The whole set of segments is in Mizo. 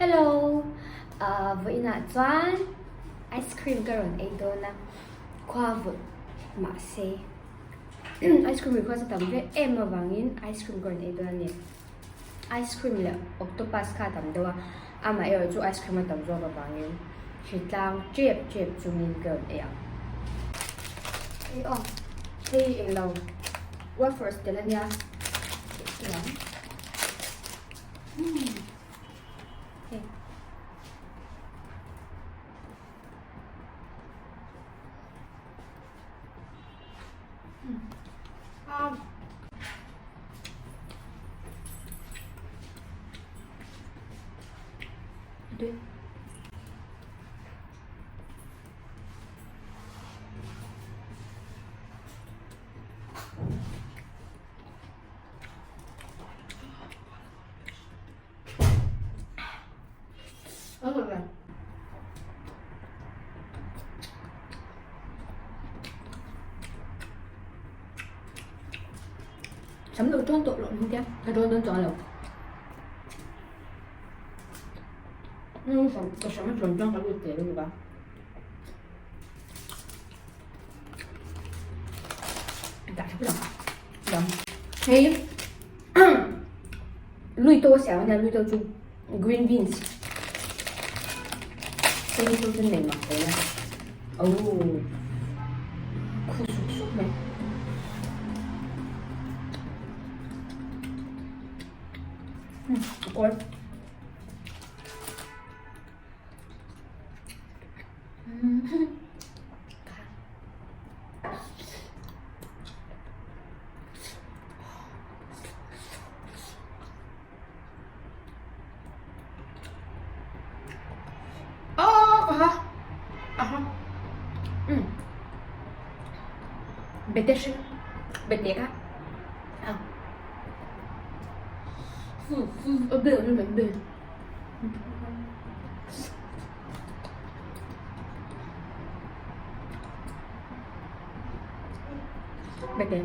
Hello ah vawiinah chuan ice cream ka rawn ei dawn a khua vawt mahse ice cream request a tam ve em avangin ice cream ka rawn ei dawn a ni ice cream leh octopus kha a tam deuh a amaherawhchu ice cream a tam zawk avangin hritlang tep tep chungin ka rawn ei ang. Hei aw hei englo waffles tel a nia. Tui. Sắm đồ trôn tội lộn không kia, cái trôn trôn tròn lộn. Ừ, sắm trôn trôn cái gì luôn ba. Hei lui to siam ania lui to chu green beans hei hi chu nei mak hle a oh khu suk suk mai a kawl. Bete hring bete kha a bel a bel. Bete.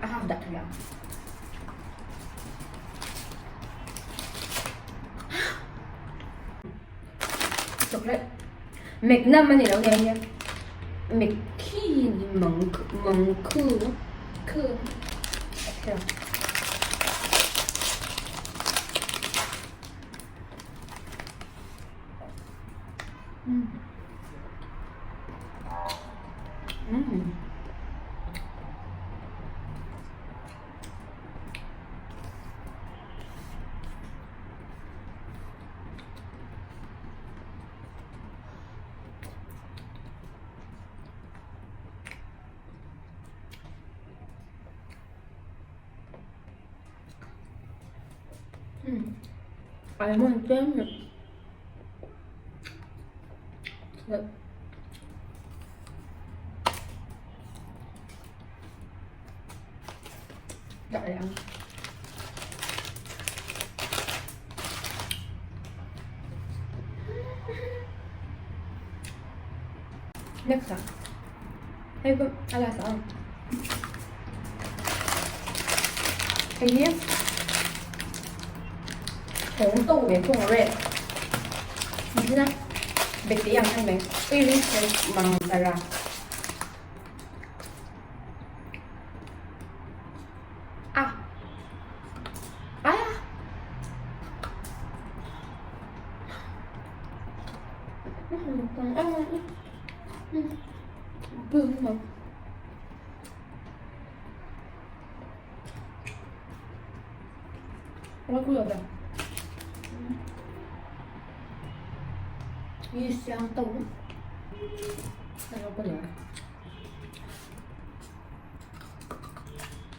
A hak dah thei ang. Chocolate. Magnum a ni lo nghe nghe. Mcki ni mang mang khu khu. Almond tlem leh Dah leh ang. Next ah. Hei pawh a last ang. Hei hi红豆的凤梨，你看，别这样看没？对对对，忙在啦。啊！哎呀！鱼香豆，那个不能。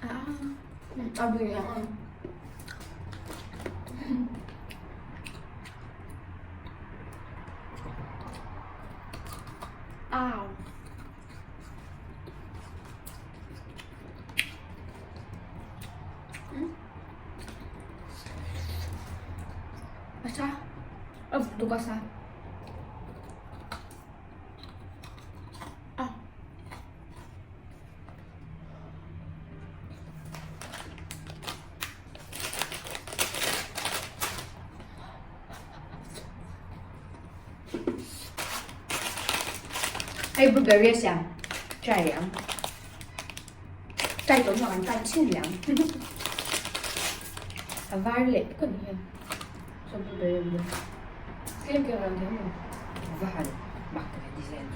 啊，啊不一样。啊。A sa. A vut a sa. A. Hei blueberry a siam try leh ang. Try tawh hnuah kan try chhin leh ang. A var leh puk a ni hei. Saw blueberry a ni bawk. Tlem tlem a lo thei maw? Va han mak ta ve design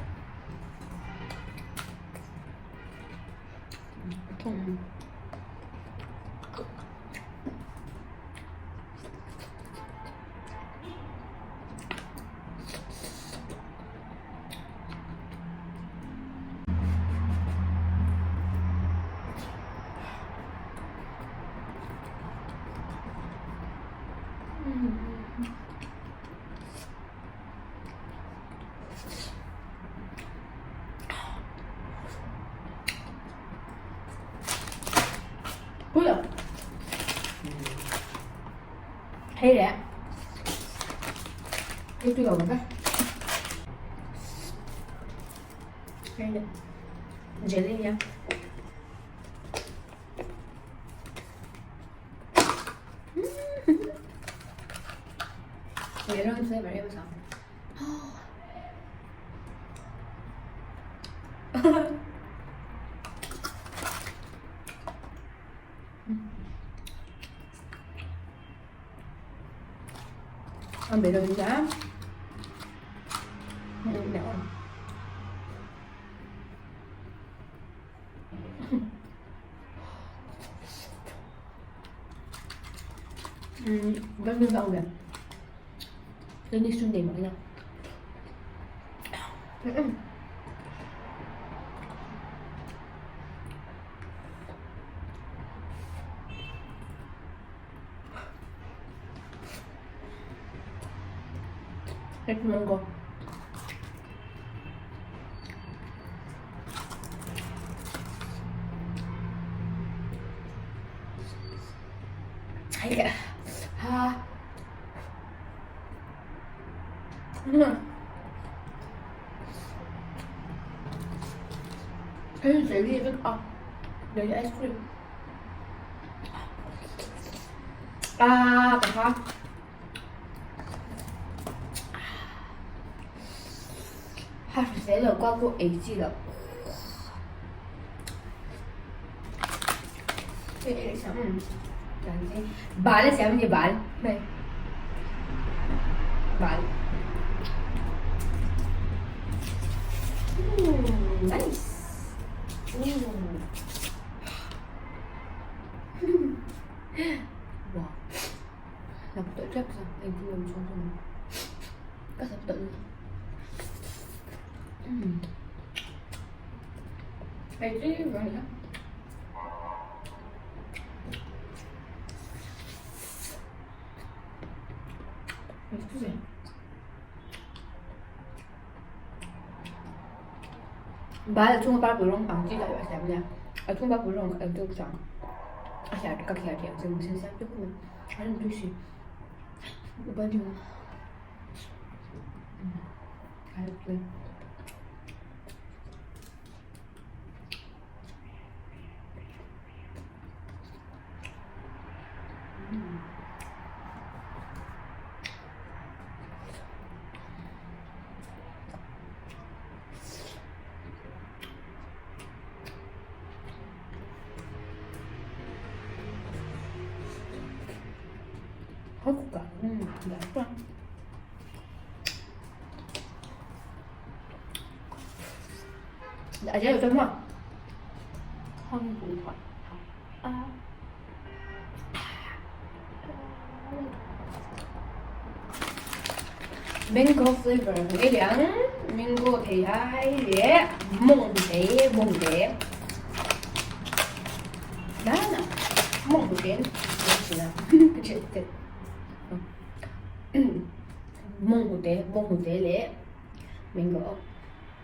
chu. Pui a. Hei leh. Hei tui lo ve. Hei leh. Jelly nia. Melon flavor em sao? Ang melon niya. Meron. Ganun ba ang Linis yung name niya. Like mango. Ay, ha. Hei jelly vek a jelly ice cream a ka ha ha hrisel lo kual pawh ei chi loh bal a siam a ni bal hei bal nice wow lam tawh tep sa engtin lam chhung chu ka sap tawh Hei chi vai la. Bal a chhunga purple rawng ang chi deuh a siam nia a chhunga purple rawng ang deuh sang a hliah ka hliah thei ang che maw siam te pawh a rawn tui si 大家有什么？한국 아. Mango flavor 一样 mango 提海的梦蝶梦蝶 나나梦蝶是啦，梦蝶梦蝶嘞，mango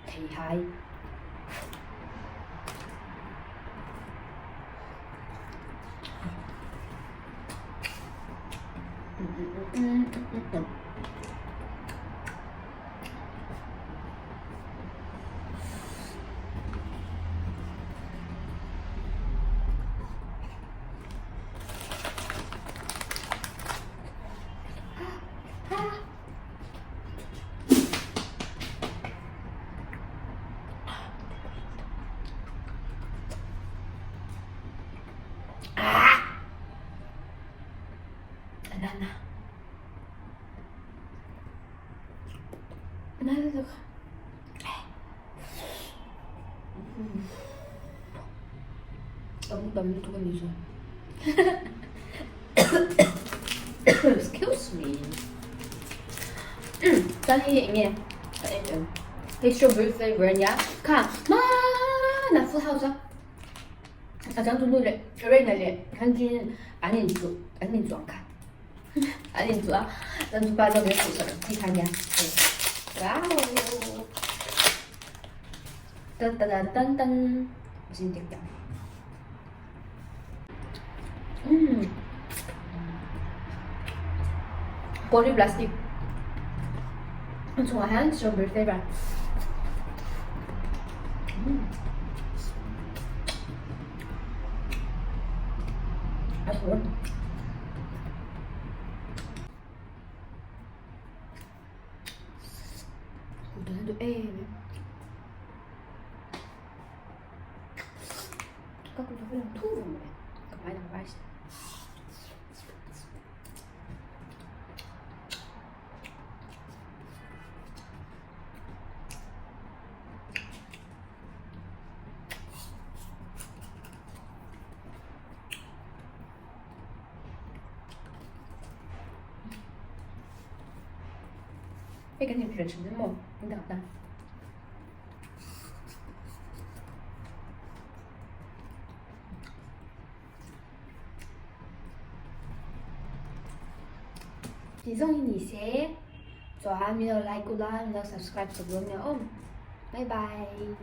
提海。lutuk. Tam tam lutuk a ni chu. Excuse me. Chuan hei hi eng nge? Ka en em. Hei strawberry flavor a nia. Kha hmanah full house a a changtunu leh Raina leh Hanjin an inchuh an inchuh ang kha. An inchuh a changtupa zawk in a chhuhsak ang chi kha a nia. Wow! Tan tan tan tan zin dik tak. Umm poly plastic a chungah hian strawberry flavour umm a thaw. Ka kut a lang thu mai ka hmai lang vai si. Hei kan inhrilh thin emaw in dak ta. Ti zawng hi ni se chuan min lo like ula min lo subscribe sak dawn nia aw. Bye bye.